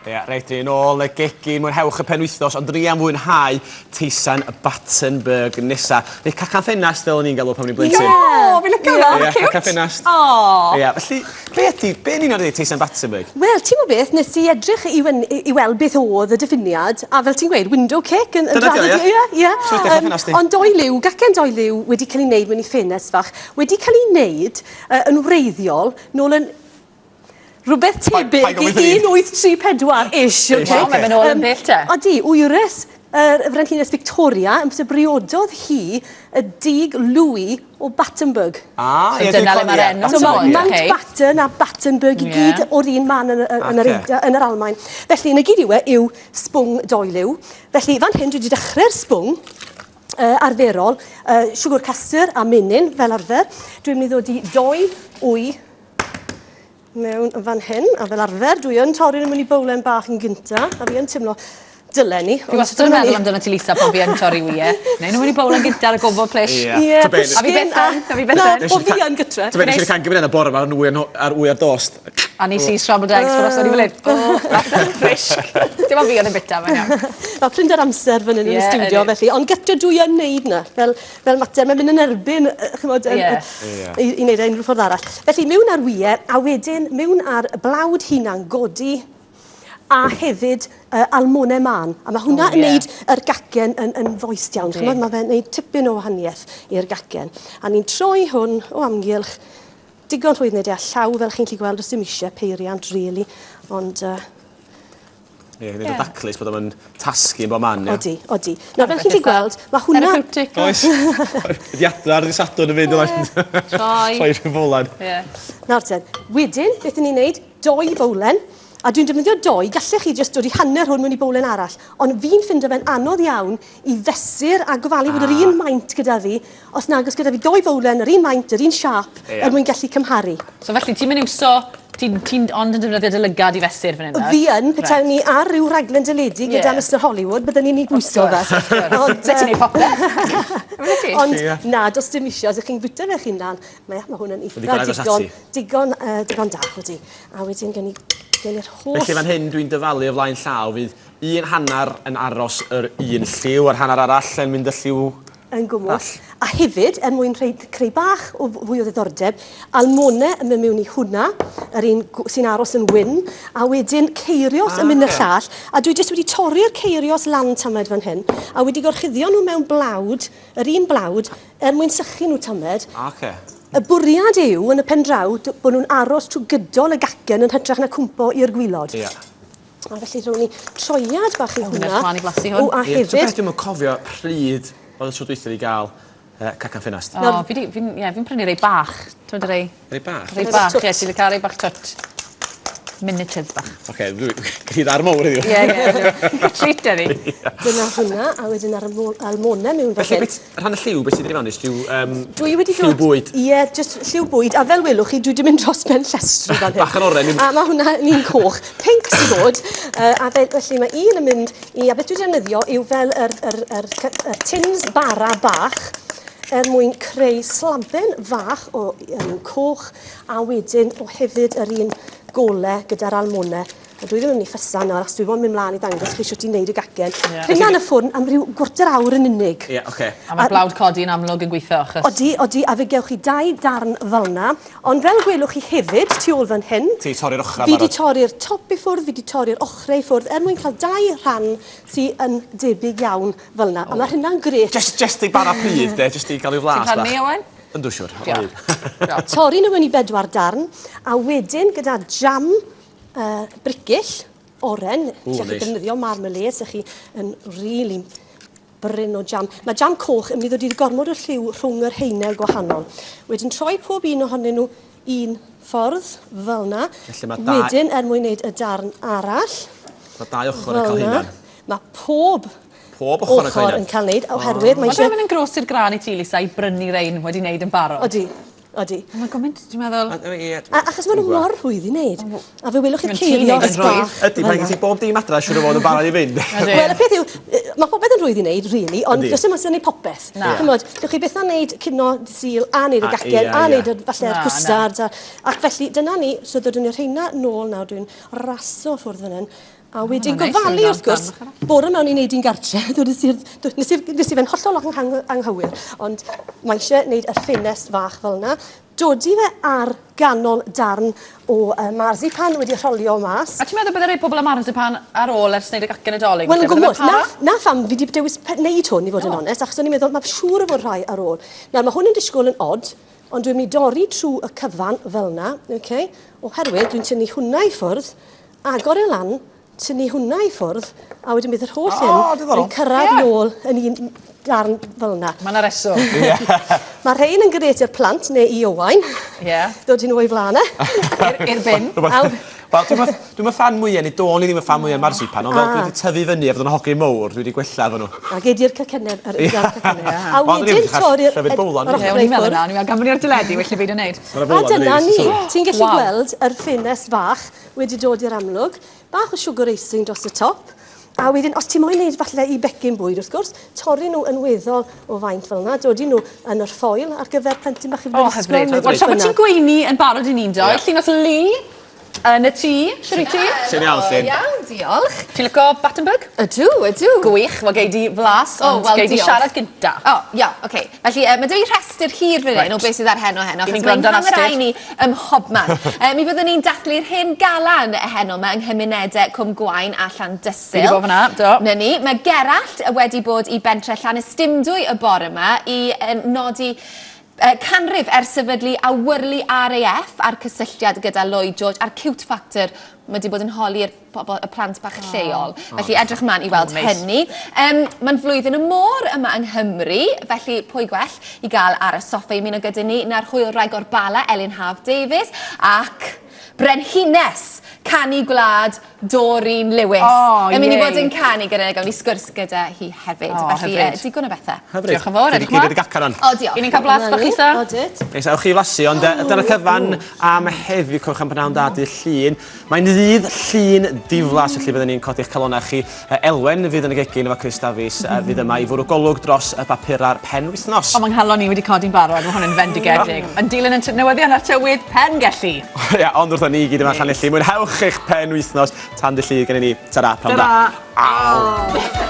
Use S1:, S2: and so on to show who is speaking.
S1: Ie, reit, dyn ni nôl y gegin, mwynhewch y penwythnos, ond dyn ni am fwynhau teisan Battenberg nesa. Neu cacan ffenast fel o'n i'n galw pan o'n i'n blentyn.
S2: Ie!
S3: O, fi'n licio hwnna,
S1: Ie,
S3: cute.
S1: cacan ffenast.
S3: O!
S1: Ie, felly, be ydi, be yn union ydi teisan Battenberg?
S2: Wel, ti'n gwybod beth, nes i edrych i, wen, i weld beth oedd y diffiniad, a fel ti'n gweud, window cake yn, yn
S1: Dyna di o, ie?
S2: Ie, ie.
S1: So, edrych ar ffenast di.
S2: Ond doi liw, gacen doi liw wedi cael ei wneud mewn i ffenest fach, wedi cael ei wneud yn wreiddiol nôl yn Rhywbeth tebyg i 1834-ish, oce?
S3: Waw, mae'n mynd nôl yn bell te.
S2: Odi, wyres yr Frenhines Victoria, yn briododd hi y Dug Louis o Battenberg.
S1: Ah,
S3: So
S1: ie,
S3: dyna le mae'r enw'n
S2: So mae
S3: dod,
S2: Mountbatten a Battenberg i gyd o'r un man yn, yn, yr, yn yr Almaen. Felly, 'na gyd yw e, yw sbwng doeliw. Felly, fan hyn dwi wedi dechrau'r sbwng arferol, siwgr castur a menyn fel arfer. Dwi'n mynd i ddod i doi wy mewn yn fan hyn, a fel arfer dwi yn torri nhw mewn i bowlen bach yn gynta, a fi yn timlo dylen ni.
S3: Fi wastad yn meddwl amdano ti Lisa pan fi yn torri wyau. Neu nhw mewn i bowlen gynta ar y gofod plish.
S1: Ie.
S2: Ie,
S1: Ta be',
S3: A fi byth yn, a fi byth yn.
S2: Na, o fi yn gytre.
S1: Ta be', nes i'r can gyfyn y bore 'ma ar wy ar dost.
S3: A nes i scrambled eggs for os o'n i fel hyn. O, that's fresh. Dim ond fi oedd yn bita, mae'n iawn.
S2: Mae prinder amser fan hyn yn y stiwdio felly, ond gytre dwi yn neud 'na, fel fel mater, mae'n mynd yn erbyn, ch'mod, i i neud e unrhyw ffordd arall. Felly miwn â'r wye, a wedyn miwn â'r blawd hunan godi, a hefyd almone mân. A mae hwnna yn neud yr gacen yn, yn foist iawn. Ch'mod, mae fe'n neud tipyn o wahaniaeth i'r gacen. A ni'n troi hwn o amgylch, digon rhwydd wneud e â llaw, fel chi'n gallu gweld, does dim eisiau peiriant, really. Ond
S1: Ie, gwneud o'n daclus bod o'm yn tasgu yn bob man, ie?
S2: Odi, odi. Nawr, fel chi'n gallu gweld, mae hwnna...
S3: Therapeutic.
S1: Oes. Ydi adra ar ddydd Sadwrn yn fynd yna.
S3: Troi.
S1: Troi rhyw fowlan.
S3: Ie.
S2: Nawr ten, wedyn, beth ni'n neud, doi fowlen, a dwi'n defnyddio doi, gallech chi jyst dod i hanner hwn mewn i bowlen arall, ond fi'n ffindo fe'n anodd iawn i fesur a gofalu bod yr un maint gyda fi, os nag oes gyda fi doi fowlen, yr un maint, yr un siâp, er mwyn gallu cymharu.
S3: So felly ti'n mynd iwso, ti'n ti ond yn defnyddio dy lygad i fesur fan hyn nawr?
S2: Fi yn, petawn ni ar ryw raglen deledu gyda Mister Hollywood, bydden ni'n ei bwyso fe.
S3: Ond... Bydde ti'n neud popeth. Bydde ti?
S2: Ond na, does dim isio, os ych chi'n fwyta fe'ch hunan, mae, mae hwn yn eitha digon, digon, digon da, odi. A wedyn gen i, gen i'r holl...
S1: Felly fan hyn dwi'n dyfalu o flaen llaw fydd un hanner yn aros yr un lliw a'r hanner arall yn mynd y lliw
S2: yn gwmws. A hefyd, er mwyn rhoi, creu bach o fwy o ddiddordeb, almone yn mynd mewn i hwnna, yr un sy'n aros yn wyn, a wedyn ceirios yn mynd y llall, a dwi jyst wedi torri'r ceirios lan tamed fan hyn, a wedi gorchuddio nhw mewn blawd, yr un blawd, er mwyn sychu nhw tamed.
S1: Okay.
S2: Y bwriad yw, yn y pen draw, bod nhw'n aros trwy gydol y gacen yn hytrach na cwmpo i'r gwilod.
S1: Yeah.
S2: A felly rown ni troiad bach i hwnna.
S3: Mlaen i blasu hwn.
S2: O, a hefyd...
S1: Ie, dwi'm yn cofio pryd oedd y tro dwytha i gael cacan ffenast.
S3: O, fi di, fi'n, ie, fi'n prynu rei bach. Ti'n rei...
S1: Rei bach?
S3: Rei bach, ie, ti'n cael rei bach twt. Miniatures bach.
S1: Oce, gei ddarn mowr heddiw.
S3: Ie, ie. Treat heddi.
S2: Dyna hwnna, a wedyn ar y almone mewn fel
S1: hyn. Felly, rhan y lliw, beth sydd wedi mewn, lliw,
S2: Dwi wedi
S1: lliw bwyd?
S2: Ie, jyst lliw bwyd, a fel welwch chi, dwi wedi mynd dros ben llestri fan hyn.
S1: Bach yn oren.
S2: A mae hwnna yn un coch. Pinc sydd ddod, a fe, felly mae un yn mynd i, a beth dwi wedi defnyddio yw fel yr, yr, yr, yr, tins bara bach, er mwyn creu slaben fach o un coch, a wedyn o hefyd yr un gole gyda'r almone. A dwi ddim yn mynd i ffysan nawr, achos dwi mo'n mynd mlaen i ddangos chi shwt i wneud y gacen.
S3: Ie.
S2: Rheina yn y ffwrn am ryw gwrter awr yn unig.
S1: Ie, oce.
S3: A mae blawd codi yn amlwg yn gweithio, achos...
S2: Odi, odi, a fe gewch chi dau darn fel 'na. Ond fel gwelwch chi hefyd, tu ôl fan hyn...
S1: Ti 'di torri'r ochrau
S2: barod. Fi 'di torri'r top i ffwrdd, fi 'di torri'r ochrau i ffwrdd, er mwyn cael dau rhan sy yn debyg iawn fel 'na. A ma' hynna'n grêt.
S1: Jyst, jyst i bara pryd de, jyst i gael ryw flas
S3: Ti'n
S1: bach.
S3: rhannu, Owen?
S1: Yndw siwr.
S3: Diolch. Diolch.
S2: Torri nhw mewn i bedwar darn, a wedyn gyda jam bricyll oren,
S1: Ww,
S2: lle chi
S1: neis.
S2: defnyddio marmalade, se chi yn rili brin o jam. Mae jam coch yn mynd i ddod i gormod o lliw rhwng yr haenau gwahanol. Wedyn troi pob un ohonyn nhw un ffordd, fel 'na.
S1: Felly mae dau...
S2: Wedyn, er mwyn wneud y darn arall.
S1: Mae dau ochr yn cael hunan.
S2: Mae pob
S1: Pob ochr yn cael
S2: ochr yn cael wneud, oherwydd mae
S3: Mae
S2: eisiau...
S3: fe'n mynd yn gros i'r graen i ti, Lisa, i brynu rein wedi wneud yn barod.
S2: Odi, odi.
S3: Mae'n gymaint, dwi'n meddwl...
S2: A, achos maen nhw mor rhwydd i wneud. A fe welwch chi'r
S3: Mae'n ti'n neud
S2: ceirios
S3: yn rhwydd.
S2: bach.
S1: Ydy, pan gen ti bob dim adra, siŵr o fod yn barod i fynd.
S2: Wel, y peth yw, mae popeth yn rhwydd i wneud, really, ond does dim amser i wneud popeth.
S3: Na.
S2: Chimod, gewch chi byth â wneud cinio dydd Sul, a wneud y gacen, a wneud y, falle'r cwstard. Ac felly, dyna ni, so ddodwn ni'r rheina nôl nawr, dwi'n raso ffwrdd fan hyn. A wedyn gofalu wrth gwrs, bore 'ma o'n i'n neud un gartre, dwedais i'r nes i'r nes i fe'n hollol anghywir, ond mae eisiau neud y ffenest fach fel 'na. Dodi fe ar ganol darn o uh, marzipan wedi rholio mas.
S3: A ti'n meddwl bydde rhai pobl â marzipan ar ôl ers wneud y gacen Nadolig?
S2: Wel yn gwmws, na, na pham fi wedi dewis neud hwn i fod yn onest, achos o'n i'n meddwl mae siŵr o fod rhai ar ôl. Nawr mae hwn yn disgwyl yn od, ond dwi'n mynd i dorri trwy y cyfan fel 'na, okay? Oherwydd dwi'n tynnu hwnna i ffwrdd, Agor e lan, tynnu hwnna i ffwrdd, a wedyn bydd yr holl hyn
S1: O, diddorol.
S2: yn cyrraedd
S3: Ie.
S2: nôl yn un darn fel 'na.
S3: Ma' 'na reswm.
S1: Ie.
S2: Ma' rhein yn grêt i'r plant neu i Owain.
S3: Ie.
S2: Dod i nhw o'i flan e.
S3: I'r i'r bin.
S2: Aw.
S1: Wel dwi'm yn dwi'm yn ffan mwya neu do'n i ddim yn ffan mwya marzipan ond fel dwi 'di tyfu fyny a fod yn hogyn mowr dwi 'di gwella efo nhw.
S2: A gei di'r cacenne yr yr cacenne. A
S1: Ond o'n i'm
S2: wedyn
S1: yn gallu
S2: torri'r
S1: llefydd bowlan,
S2: yr
S3: Ie,
S2: ochrau
S3: o'n i'n meddwl
S2: ffwrdd.
S3: 'na, o'n i'n meddwl gan bo' ni ar deledu well na beidio neud.
S2: A dyna ni. Ti'n gallu
S3: Waw.
S2: gweld yr ffenest fach wedi dod i'r amlwg. Bach o siwgr icing dros y top. A wedyn, os ti moyn neud falle i becyn bwyd, wrth gwrs, torri nhw yn weddol o faint fel yna, dodi nhw yn yr ffoil ar gyfer plentyn bach i fynd
S3: O,
S2: i'r ysgol
S3: hyfryd.
S2: neu
S3: Wel, tra
S2: beth
S3: bod ti'n
S2: bynnag.
S3: gweini yn barod i ni'n doi,
S1: Ie.
S3: Llinos Lee yn y tŷ. Shwt wyt ti?
S1: Ti'n iawn, Llyn?
S4: Iawn, diolch.
S3: Ti'n lico Battenberg?
S4: Ydw, ydw.
S3: Gwych, wel gei di flas,
S4: O,
S3: ond
S4: wel,
S3: gei di
S4: diolch.
S3: siarad gynta.
S4: O, ia, oce. Felly, yy, ma' 'da fi rhestr hir fan hyn o beth sydd ar heno heno,
S3: Fi'n
S4: achos mae'n
S3: gwrando'n astud.
S4: camerâu ni ym mhobman. Yy, mi fyddwn ni'n dathlu'r hen galan heno 'ma yng nghymunedau Cwm Gwaun a Llandysul.
S3: Fi 'di bod fan'na, do.
S4: 'Na ni. Mae Gerallt wedi bod i bentre Llanystumdwy y bore 'ma i yy nodi yy canrif ers sefydlu awyrlu RAF a'r cysylltiad gyda Lloyd George a'r cute factor mae 'di bod yn holi'r pobl, y plant bach lleol. Felly edrych ymlaen i weld
S3: Oh, neis.
S4: hynny. Yym, mae'n flwyddyn y môr yma yng Nghymru, felly pwy gwell i gael ar y soffa i ymuno gyda ni na'r hwylwraig o'r Bala, Elin Haf Davies, ac Brenhines Canu Gwlad, Doreen Lewis.
S3: O,
S4: Yn mynd i
S3: yay.
S4: fod yn canu gyda ni, gawn ni sgwrs gyda hi hefyd.
S3: O,
S4: Felly,
S3: hyfryd.
S4: digon o bethau.
S1: Hyfryd.
S3: Diolch yn fawr,
S1: Gei di
S3: edrych mlaen.
S1: gei di gacan rwan.
S4: O, diolch.
S3: I ni'n cael blas bach isa?
S2: Odit.
S1: Neis, ewch chi flasu, ond yy dyna'r cyfan am heddiw, cofiwch am b'nawn da dydd Llun. Mae'n ddydd Llun diflas, felly byddwn ni'n codi'ch calonnau chi. Elwen fydd yn y gegin efo Chris Davies, fydd yma i fwrw golwg dros y bapurau'r penwythnos.
S3: O, mae nghalon i wedi codi'n barod, mae hwn yn fendigedig. Yn dilyn y newyddion a'r tywydd, pen gelli.
S1: Ia, ond wrthon ni i gyd yma Llanelli, mwynhewch eich penwythnos tan dy Llun gen i ni. Ta-ra, pnawn da.
S3: Ta-ra.
S1: Aw.